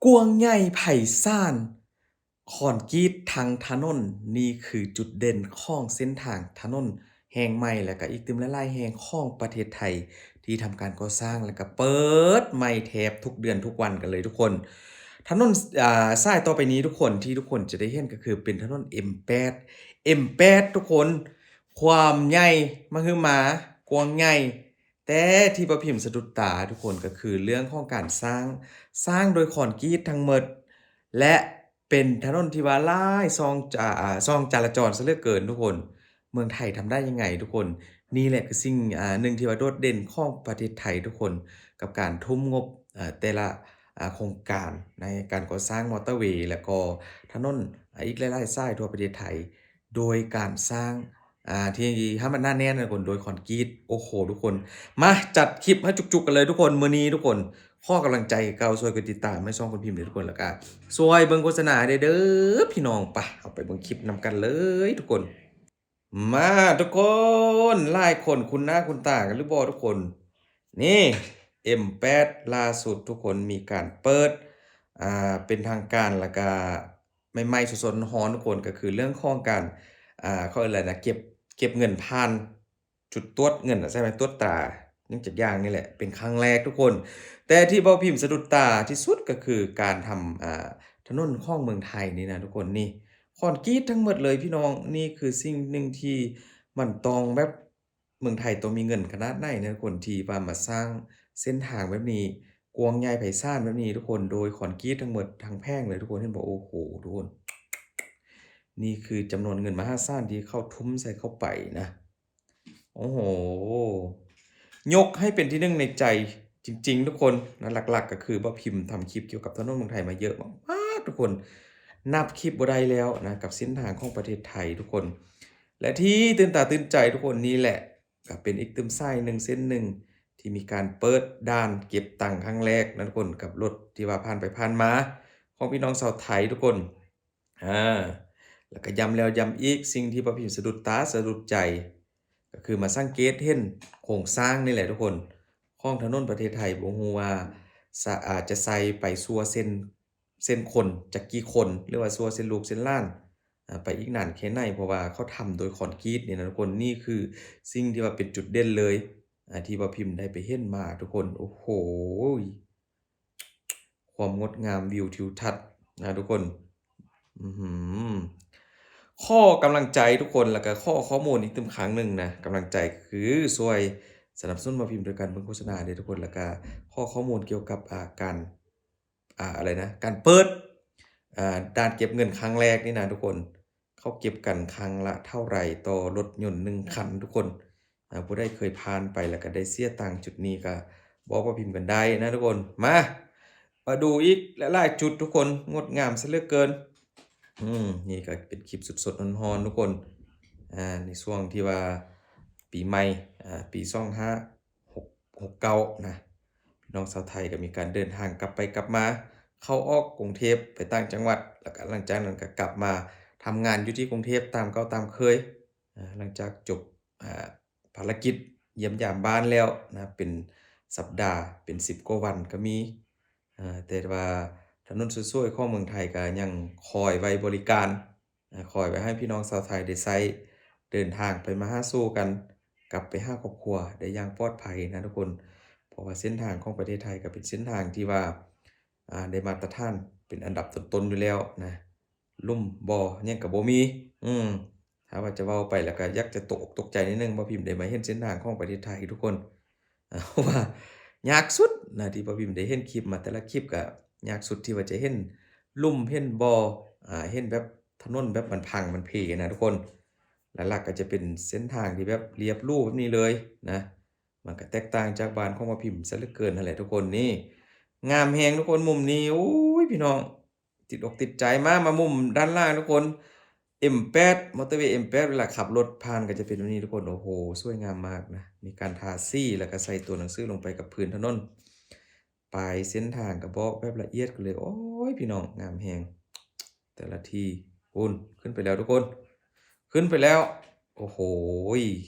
ກວ້າງໃຫຍ່ໄພສານ ຄອນກຣີດທັງຖະໜົນ. ນີ້ຄືຈຸດເດັ່ນຂອງເສັ້ນທາງຖະໜົນແຫ່ງໃໝ່ ແລະ ກະອີກຕື່ມຫຼາຍໆແຫ່ງຂອງປະເທດໄທ ທີ່ທຳການກໍ່ສ້າງ ແລະ ກະເປີດໃໝ່ແທບທຸກເດືອນທຸກວັນກັນເລີຍທຸກຄົນ. ຖະໜົນ ອາ ສາຍຕໍ່ໄປນີ້ທຸກຄົນ ທີ່ທຸກຄົນຈະໄດ້ເຫັນ ກະຄືເປັນຖະໜົນ ເອັມແປດ ເອັມແປດ ທຸກຄົນ. ຄວາມໃຫຍ່ມະຫຶມາ ກວ້າງໃຫຍ່ ແຕ່ທີ່ບໍ່ພິມສະດຸດຕາທຸກຄົນ ກະຄືເລື່ອງຂອງການສ້າງ ສ້າງໂດຍຄອນກຣີດທັງໝົດ ແລະ ເປັນຖະໜົນທີ່ວ່າຫຼາຍຊ່ອງຈະ ອາ ຊ່ອງຈະລາຈອນຊະເຫຼືອເກີນທຸກຄົນ. ເມືອງໄທທຳໄດ້ຍັງໄງທຸກຄົນ? ນີ້ແຫຼະຄືສິ່ງ ອາ ໜຶ່ງທີ່ວ່າໂດດເດັ່ນຂອງປະເທດໄທທຸກຄົນ ກັບການທຸ່ມງົບ ອາ ແຕ່ລະ ອາ ໂຄງການໃນການກໍ່ສ້າງມໍເຕີເວ ແລະ ກໍຖະໜົນ ອາ ອີກຫຼາຍໆສາຍທົ່ວປະເທດໄທ ໂດຍການສ້າງ ອາ ທີ່ໃຫ້ມັນໜາແໜ້ນທຸກຄົນ ໂດຍຄອນກຣີດ. ໂອ້ໂຫ ທຸກຄົນ ມາຈັດຄລິບໃຫ້ຈຸກໆກັນເລີຍທຸກຄົນ. ມື້ນີ້ທຸກຄົນ ຂໍກຳລັງໃຈຄືເກົ່າ ຊ່ວຍກົດຕິດຕາມໃຫ້ຊ່ອງຄົນພິມເດີທຸກຄົນ ແລ້ວກະຊ່ວຍເບິ່ງໂຄສະນາໃຫ້ແດ່ເດີພີ່ນ້ອງ. ປະ ເຮົາໄປເບິ່ງຄລິບນຳກັນເລີຍທຸກຄົນ. ມາທຸກຄົນ ຫຼາຍຄົນຄຸ້ນໜ້າຄຸ້ນຕາກັນຫຼືບໍ່ທຸກຄົນ? ນີ້ ເອັມແປດ ລ່າສຸດທຸກຄົນ ມີການເປີດ ອາ ເປັນທາງການ ແລ້ວກະ ໃໝ່ໆ ສົດໆຮ້ອນໆ ທຸກຄົນ ກະຄືເລື່ອງຂອງການ ອາ ເຂົາເອີ້ນຫຍັງນະ ເກັບ ເກັບເງິນຜ່ານຈຸດຕວດເງິນ ໃຊ້ໄມ້ຕວດຕາ ຫຍັງຈັກຢ່າງນີ້ແຫຼະ ເປັນຄັ້ງແລກທຸກຄົນ. ແຕ່ທີ່ເວົ້າພິມສະດຸດຕາທີ່ສຸດ ກະຄືການທຳ ອາ ຖະໜົນຂອງເມືອງໄທນີ້ນະທຸກຄົນ. ນີ້ຄອນກຣີດທັງໝົດເລີຍພີ່ນ້ອງ. ນີ້ຄືສິ່ງໜຶ່ງທີ່ມັນຕ້ອງແບບ ເມືອງໄທຕ້ອງມີເງິນຂະໜາດໃດນະທຸກຄົນ ທີ່ວ່າມາສ້າງເສັ້ນທາງແບບນີ້ ກວ້າງໃຫຍ່ໄພສານແບບນີ້ທຸກຄົນ ໂດຍຄອນກຣີດທັງໝົດທັງແຜງເລີຍທຸກຄົນ ເຫັນບໍ່? ໂອ້ໂຫ ທຸກຄົນ ນີ້ຄືຈຳນວນເງິນມະຫາສານທີ່ເຂົາທຸ່ມໃສ່ເຂົ້າໄປນະ. ໂອ້ໂຫ ຍົກໃຫ້ເປັນທີໜຶ່ງໃນໃຈຈິງໆ ທຸກຄົນນະ. ຫຼັກໆ ກະຄືບ່າວພິມທຳຄລິບກ່ຽວກັບຖະໜົນເມືອງໄທມາເຍອະມາກໆ ທຸກຄົນ ນັບຄລິບບໍ່ໄດ້ແລ້ວນະ ກັບເສັ້ນທາງຂອງປະເທດໄທທຸກຄົນ. ແລະ ທີ່ຕື່ນຕາຕື່ນໃຈທຸກຄົນ ນີ້ແຫຼະ ກະເປັນອີກຕື່ມສາຍໜຶ່ງເສັ້ນໜຶ່ງ ທີ່ມີການເປີດດ່ານເກັບຕັງຄັ້ງແລກນະທຸກຄົນ ກັບລົດທີ່ວ່າຜ່ານໄປຜ່ານມາຂອງພີ່ນ້ອງຊາວໄທທຸກຄົນ. ອາ ແລ້ວກະຢ້ຳແລ້ວຢ້ຳອີກ ສິ່ງທີ່ບ່າວພິມສະດຸດຕາສະດຸດໃຈ ກະຄືມາສັງເກດເຫັນໂຄງສ້າງນີ້ແຫຼະທຸກຄົນ ຂອງຖະໜົນປະເທດໄທ. ບໍ່ຮູ້ວ່າ ສະ ອາດຈະໃສ່ໄປຊົ່ວເສັ້ນ ເສັ້ນຄົນຈັກກີ່ຄົນ ຫຼືວ່າຊົ່ວເສັ້ນລູກເສັ້ນຫຼານ ອາ ໄປອີກນານແຄ່ໃດ ເພາະວ່າເຂົາທຳໂດຍຄອນກຣີດນີ້ນະທຸກຄົນ. ນີ້ຄືສິ່ງທີ່ວ່າເປັນຈຸດເດັ່ນເລີຍ ອາ ທີ່ບ່າວພິມໄດ້ໄປເຫັນມາທຸກຄົນ. ໂອ້ໂຫ ຄວາມງົດງາມວິວທິວທັດນະທຸກຄົນ. ອືຫື ຂໍກຳລັງໃຈທຸກຄົນ ແລ້ວກະຂໍຂໍ້ມູນອີກຕື່ມຄັ້ງໜຶ່ງນະ. ກຳລັງໃຈຄືຊ່ວຍສະໜັບສະໜູນບ່າວພິມໂດຍການເບິ່ງໂຄສະນາເດີທຸກຄົນ ແລ້ວກະຂໍຂໍ້ມູນກ່ຽວກັບ ອາ ການ ອາ ອະໄລນະ ການເປີດ ອາ ດ່ານເກັບເງິນຄັ້ງແລກນີ້ນະທຸກຄົນ ເຂົາເກັບກັນຄັ້ງລະເທົ່າໃດຕໍ່ລົດຍົນໜຶ່ງຄັນທຸກຄົນ. ອາ ຜູ້ໃດເຄີຍຜ່ານໄປ ແລ້ວກະໄດ້ເສຍຕັງຈຸດນີ້ ກະບອກບ່າວພິມກັນໄດ້ນະທຸກຄົນ. ມາ ມາດູອີກຫຼາຍໆຈຸດທຸກຄົນ ງົດງາມຊະເຫຼືອເກີນ. ອືມ ນີ້ກະເປັນຄລິບສົດໆຮ້ອນໆ ທຸກຄົນ ອາ ໃນຊ່ວງທີ່ວ່າປີໃໝ່ ອາ ປີສອງຫ້າ ຫົກ ຫົກເກົ້ານະ ພີ່ນ້ອງຊາວໄທກະມີການເດີນທາງກັບໄປກັບມາ ເຂົ້າອອກກຸງເທບ ໄປຕ່າງຈັງຫວັດ ແລ້ວກະຫຼັງຈາກນັ້ນກະກັບມາທຳງານຢູ່ທີ່ກຸງເທບຕາມເກົ່າຕາມເຄີຍ. ອາ ຫຼັງຈາກຈົບ ອາ ພາລະກິດຢ້ຽມຢາມບ້ານແລ້ວນະ ເປັນສັບດາ ເປັນສິບກວ່າວັນກະມີ. ອາ ແຕ່ວ່າຖະໜົນສວຍໆຂອງເມືອງໄທກະຍັງຄອຍໄວ້ບໍລິການ ອາ ຄອຍໄວ້ໃຫ້ພີ່ນ້ອງຊາວໄທໄດ້ໃຊ້ເດີນທາງໄປມາຫາສູ່ກັນ ກັບໄປຫາຄອບຄົວໄດ້ຢ່າງປອດໄພນະທຸກຄົນ. ເພາະວ່າເສັ້ນທາງຂອງປະເທດໄທກະເປັນເສັ້ນທາງທີ່ວ່າ ອາ ໄດ້ມາດຕະຖານເປັນອັນດັບຕົ້ນໆຢູ່ແລ້ວນະ ລຸ່ມບໍ່ຫຍັງກະບໍ່ມີ. ອືມ ຖ້າວ່າຈະເວົ້າໄປແລ້ວກະຢາກຈະຕົກອົກຕົກໃຈໜ້ອຍໜຶ່ງ ບ່າວພິມໄດ້ມາເຫັນເສັ້ນທາງຂອງປະເທດໄທທຸກຄົນ. ເພາະວ່າຍາກສຸດນະ ທີ່ບ່າວພິມໄດ້ເຫັນຄລິບມາແຕ່ລະຄລິບ ກະຍາກສຸດທີ່ວ່າຈະເຫັນລຸ່ມເຫັນບໍ່ ອາ ເຫັນແບບຖະໜົນແບບມັນພັງມັນເພນະທຸກຄົນ. ຫຼັກໆກະຈະເປັນເສັ້ນທາງທີ່ແບບລຽບຫຼູແບບນີ້ເລີຍນະ ມັນກະແຕກຕ່າງຈາກບ້ານຂອງບ່າວພິມຊະເຫຼືອເກີນຫັ້ນແຫຼະທຸກຄົນ. ນີ້ງາມແຮງທຸກຄົນ ມຸມນີ້ ໂອ້ຍ ພີ່ນ້ອງ ຕິດອົກຕິດໃຈ. ມາ ມາມຸມດ້ານລ່າງທຸກຄົນ ເອັມແປດ ມໍເຕີເວ ເອັມແປດ ເວລາຂັບລົດຜ່ານກະຈະເປັນແບບນີ້ທຸກຄົນ. ໂອ້ໂຫ ສວຍງາມມາກນະ ມີການທາສີ ແລ້ວກະໃສ່ຕົວໜັງສືລົງໄປກັບພື້ນຖະໜົນ ປາຍເສັ້ນທາງກະບອກແບບລະອຽດກັນເລີຍ. ໂອ້ຍ ພີ່ນ້ອງ ງາມແຮງ ແຕ່ລະທີ່. ພຸ້ນ ຂຶ້ນໄປແລ້ວທຸກຄົນ ຂຶ້ນໄປແລ້ວ. ໂອ້ໂຫ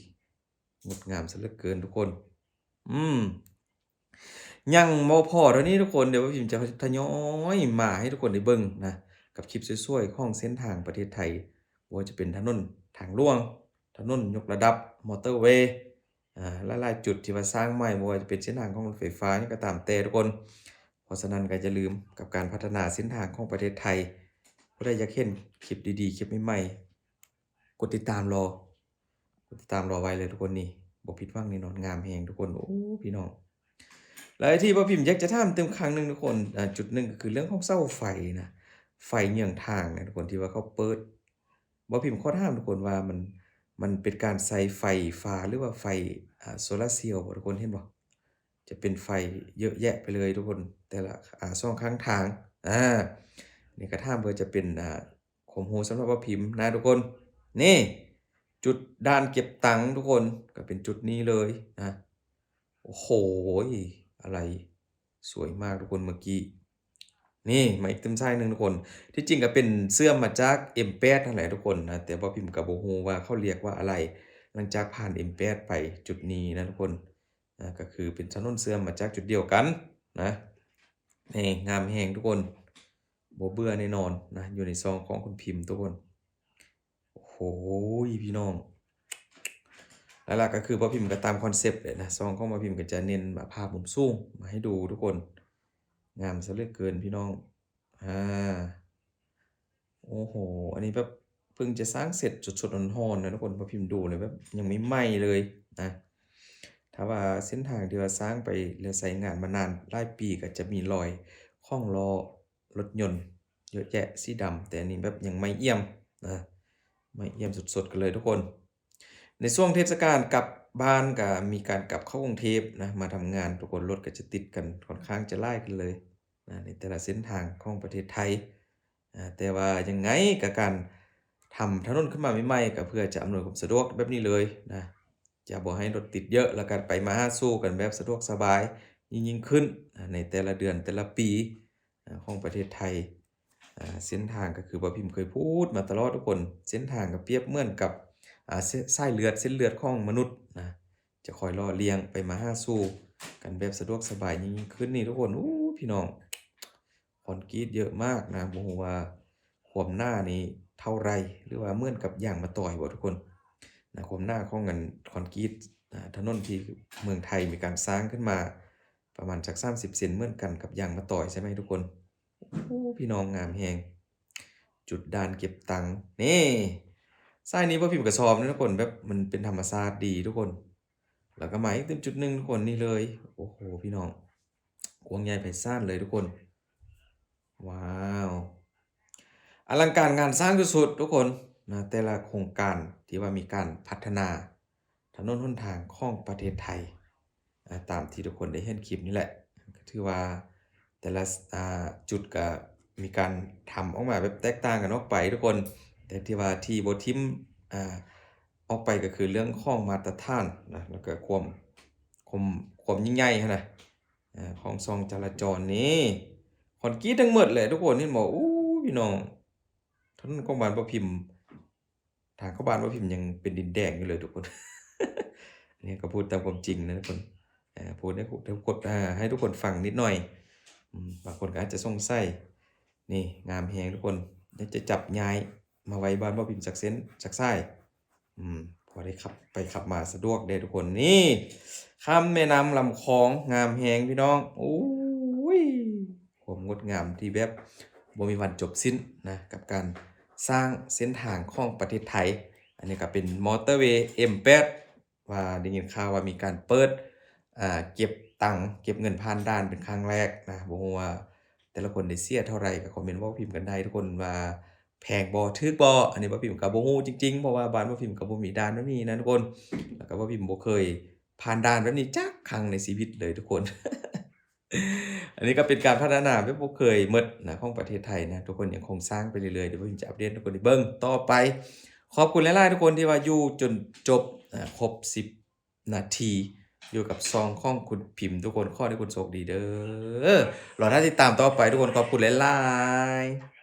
ງົດງາມຊະເຫຼືອເກີນທຸກຄົນ. ອືມ ຍັງບໍ່ພໍເທົ່ານີ້ທຸກຄົນ, ດຽວບ່າວພິມຈະທະຍອຍມາໃຫ້ທຸກຄົນໄດ້ເບິ່ງນະ ກັບຄລິບສວຍໆຂອງເສັ້ນທາງປະເທດໄທ, ບໍ່ວ່າຈະເປັນຖະໜົນທາງຫຼວງ, ຖະໜົນຍົກລະດັບ, ມອເຕີເວ, ອາ ຫຼາຍໆຈຸດທີ່ວ່າສ້າງໃໝ່, ບໍ່ວ່າຈະເປັນເສັ້ນທາງຂອງລົດໄຟຟ້າຫຍັງກໍຕາມແຕ່ທຸກຄົນ. ເພາະສະນັ້ນກໍຢ່າລືມ ກັບການພັດທະນາເສັ້ນທາງຂອງປະເທດໄທ, ຜູ້ໃດຢາກເຫັນຄລິບດີໆ ຄລິບໃໝ່ໆ ກົດຕິດຕາມລໍ ກົດຕິດຕາມລໍໄວ້ເລີຍທຸກຄົນ. ນີ້ບໍ່ຜິດຫວັງແນ່ນອນ, ງາມແຮງທຸກຄົນ. ໂອ້ ພີ່ນ້ອງ, ແລ້ວທີ່ບ່າວພິມຢາກຈະຖາມຕື່ມຄັ້ງໜຶ່ງທຸກຄົນ, ອາ ຈຸດໜຶ່ງກໍຄືເລື່ອງຂອງເສົາໄຟນະ, ໄຟເຍືອງທາງນະທຸກຄົນ ທີ່ວ່າເຂົາເປີດ. ບ່າວພິມຂໍຖາມທຸກຄົນວ່າມັນ ມັນເປັນການໃຊ້ໄຟຟ້າ ຫຼືວ່າໄຟ ອາ ໂຊລາເຊວບໍ່ທຸກຄົນ? ເຫັນບໍ່? ຈະເປັນໄຟເຍອະແຍະໄປເລີຍທຸກຄົນ, ແຕ່ລະ ອາ ສອງຂ້າງທາງ. ອາ ນີ້ກໍຖາມເພື່ອຈະເປັນ ອາ ຄວາມຮູ້ສຳລັບບ່າວພິມນະທຸກຄົນ. ນີ້ ຈຸດດ່ານເກັບຕັງທຸກຄົນ, ກໍເປັນຈຸດນີ້ເລີຍນະ. ໂອ້ໂຫ ອາໄລສວຍມາກທຸກຄົນເມື່ອກີ້. ນີ້ມາອີກຕື່ມສາຍໜຶ່ງທຸກຄົນ, ທີ່ຈິງກໍເປັນເຊື່ອມມາຈາກເອັມແປດຫັ້ນແຫຼະທຸກຄົນນະ, ແຕ່ບ່າວພິມກໍບໍ່ຮູ້ວ່າເຂົາລຽກວ່າອາໄລ. ຫຼັງຈາກຜ່ານເອັມແປດໄປຈຸດນີ້ນະທຸກຄົນ, ນະ ກໍຄືເປັນຖະໜົນເຊື່ອມມາຈາກຈຸດດຽວກັນນະ. ນີ້ງາມແຮງທຸກຄົນ, ບໍ່ເບື່ອແນ່ນອນນະ ຢູ່ໃນຊ່ອງຂອງຄຸນພິມທຸກຄົນ. ໂອ້ໂຫ ພີ່ນ້ອງ, ຫຼັກໆກໍຄືບ່າວພິມກໍຕາມຄອນເຊັບແຫຼະນະ, ຊ່ອງຂອງບ່າວພິມກໍຈະເນັ້ນ ອາ ພາບມຸມສູງມາໃຫ້ດູທຸກຄົນ. ງາມຊະເຫຼືອເກີນພີ່ນ້ອງ. ອາ ໂອ້ໂຫ ອັນນີ້ແບບເພິ່ງຈະສ້າງເສັດສົດໆຮ້ອນໆນະທຸກຄົນ, ບ່າວພິມດູແລ້ວແບບຍັງໃໝ່ໆເລີຍນະ. ຖ້າວ່າເສັ້ນທາງທີ່ວ່າສ້າງໄປແລ້ວໃຊ້ງານມານານຫຼາຍປີ ກໍຈະມີລອຍຂອງລໍ້ລົດຍົນເຍອະແຍະສີດຳ, ແຕ່ອັນນີ້ແບບຍັງໃໝ່ອ່ຽມນະ, ໃໝ່ອ່ຽມສົດໆກັນເລີຍທຸກຄົນ. ໃນຊ່ວງເທດສະການກັບບ້ານກໍມີການກັບເຂົ້າກຸງເທບນະ ມາທຳງານ, ທຸກຄົນ ລົດກໍຈະຕິດກັນ ຂ້ອນຂ້າງຈະຫຼາຍກັນເລີຍນະ ໃນແຕ່ລະເສັ້ນທາງຂອງປະເທດໄທ. ອາ ແຕ່ວ່າຍັງໄງກໍການທຳຖະໜົນຂຶ້ນມາໃໝ່ໆ ກໍເພື່ອຈະອຳນວຍຄວາມສະດວກແບບນີ້ເລີຍນະ, ຈະບໍ່ໃຫ້ລົດຕິດເຍອະ ແລ້ວກໍໄປມາຫາສູ່ກັນແບບສະດວກສະບາຍຍິ່ງໆຂຶ້ນ ອາ ໃນແຕ່ລະເດືອນແຕ່ລະປີ ອາ ຂອງປະເທດໄທ. ອາ ເສັ້ນທາງກໍຄືບ່າວພິມເຄີຍພູດມາຕະຫຼອດທຸກຄົນ, ເສັ້ນທາງກໍປຽບເໝືອນກັບ ອາ ສ- ສາຍເລືອດ ເສັ້ນເລືອດຂອງມະນຸດນະ, ຈະຄອຍຫຼໍ່ລ້ຽງໄປມາຫາສູ່ກັນແບບສະດວກສະບາຍຍິ່ງໆຂຶ້ນນີ້ທຸກຄົນ. ໂອ້ ພີ່ນ້ອງ, ຄອນກຣີດເຍອະມາກນະ, ບໍ່ຮູ້ວ່າຄວາມໜານີ້ເທົ່າໃດ ຫຼືວ່າເໝືອນກັບຢາງມະຕອຍບໍ່ທຸກຄົນນະ. ຄວາມໜາຂອງອັນຄອນກຣີດ ອາ ຖະໜົນທີ່ເມືອງໄທມີການສ້າງຂຶ້ນມາປະມານຈັກສາມສິບເຊັນ ເໝືອນກັນກັບຢາງມະຕອຍໃຊ່ໄໝທຸກຄົນ? ໂອ້ ພີ່ນ້ອງ, ງາມແຮງ, ຈຸດດ່ານເກັບຕັງ. ນີ້ ສາຍນີ້ບ່າວພິມກໍຊອບນະທຸກຄົນ, ແບບມັນເປັນທຳມະຊາດດີທຸກຄົນ. ແລ້ວກໍມາອີກຕື່ມຈຸດໜຶ່ງທຸກຄົນ, ນີ້ເລີຍ. ໂອ້ໂຫ ພີ່ນ້ອງ, ກວ້າງໃຫຍ່ໄພສານເລີຍທຸກຄົນ. ວ້າວ ອະລັງການງານສ້າງສຸດໆທຸກຄົນນະ, ແຕ່ລະໂຄງການທີ່ວ່າມີການພັດທະນາຖະໜົນຫົນທາງຂອງປະເທດໄທ ອາ ຕາມທີ່ທຸກຄົນໄດ້ເຫັນຄລິບນີ້ແຫຼະ, ກໍຖືວ່າແຕ່ລະ ອາ ຈຸດກໍມີການທຳອອກມາແບບແຕກຕ່າງກັນອອກໄປທຸກຄົນ. ແຕ່ທີ່ວ່າທີ່ບໍ່ຖິ້ມ ອາ ອອກໄປກໍຄືເລື່ອງຂອງມາດຕະຖານນະ, ແລ້ວກໍຄວາມ ຄວາມ ຄວາມຍິ່ງໃຫຍ່ຫັ້ນນະ ອາ ຂອງຊ່ອງຈະລາຈອນນີ້ ຄອນກຣີດທັງໝົດແຫຼະທຸກຄົນ, ເຫັນບໍ່? ໂອ້ ພີ່ນ້ອງ, ຖະໜົນຂອງບ້ານບໍ່ພິມ ທາງເຂົ້າບ້ານບໍ່ພິມຍັງເປັນດິນແດງຢູ່ເລີຍທຸກຄົນ. ອັນນີ້ກໍພູດຕາມຄວາມຈິງນະທຸກຄົນ, ເອີ ພູດໃຫ້ທຸກຄົນ ເອີ ໃຫ້ທຸກຄົນຟັງນິດໜ້ອຍ. ອືມ ບາງຄົນກໍອາດຈະສົງໄສ. ນີ້ ງາມແຮງທຸກຄົນ, ຢາກຈະຈັບຍ້າຍມາໄວ້ບ້ານບໍ່ພິມຈັກເສັ້ນຈັກສາຍ. ອືມ ພໍໄດ້ຂັບໄປຂັບມາສະດວກເດ້ທຸກຄົນ. ນີ້ ຂ້າມແມ່ນ້ຳລຳຄອງ, ງາມແຮງພີ່ນ້ອງ. ໂອ້ຍ ຄວາມງົດງາມທີ່ແບບບໍ່ມີວັນຈົບສິ້ນນະ ກັບການສ້າງເສັ້ນທາງຂອງປະເທດໄທ. ອັນນີ້ກໍເປັນມອເຕີເວເອັມແປດ ວ່າໄດ້ຍິນຂ່າວວ່າມີການເປີດ ອາ ເກັບຕັງ ເກັບເງິນຜ່ານດ່ານເປັນຄັ້ງແລກນະ. ບໍ່ຮູ້ວ່າແຕ່ລະຄົນໄດ້ເສຍເທົ່າໃດ ກໍຄອມເມັນເວົ້າພິມກັນໄດ້ທຸກຄົນ ວ່າແພງບໍ່ ຖືກບໍ່? ອັນນີ້ບ່າວພິມກໍບໍ່ຮູ້ຈິງໆ ເພາະວ່າບ້ານບ່າວພິມກໍບໍ່ມີດ່ານແບບນີ້ນະທຸກຄົນ, ແລ້ວກໍບ່າວພິມບໍ່ເຄີຍຜ່ານດ່ານແບບນີ້ຈັກຄັ້ງໃນຊີວິດເລີຍທຸກຄົນ. ອັນນີ້ກໍເປັນການພັດທະນາແບບບໍ່ເຄີຍໝົດນະ ຂອງປະເທດໄທນະ, ທຸກຄົນຍັງຄົງສ້າງໄປເລື້ອຍໆ. ດຽວບ່າວພິມຈະອັບເດດໃຫ້ທຸກຄົນໄດ້ເບິ່ງຕໍ່ໄປ. ຂອບຄຸນຫຼາຍໆທຸກຄົນທີ່ວ່າຢູ່ຈົນຈົບ ອາ ຄົບສິບນາທີ ຢູ່ກັບຊ່ອງຂອງຄຸນພິມ. ທຸກຄົນ ຂໍໃຫ້ທຸກຄົນໂຊກດີເດີ, ລໍຖ້າຕິດຕາມຕໍ່ໄປທຸກຄົນ. ຂອບຄຸນຫຼາຍໆ.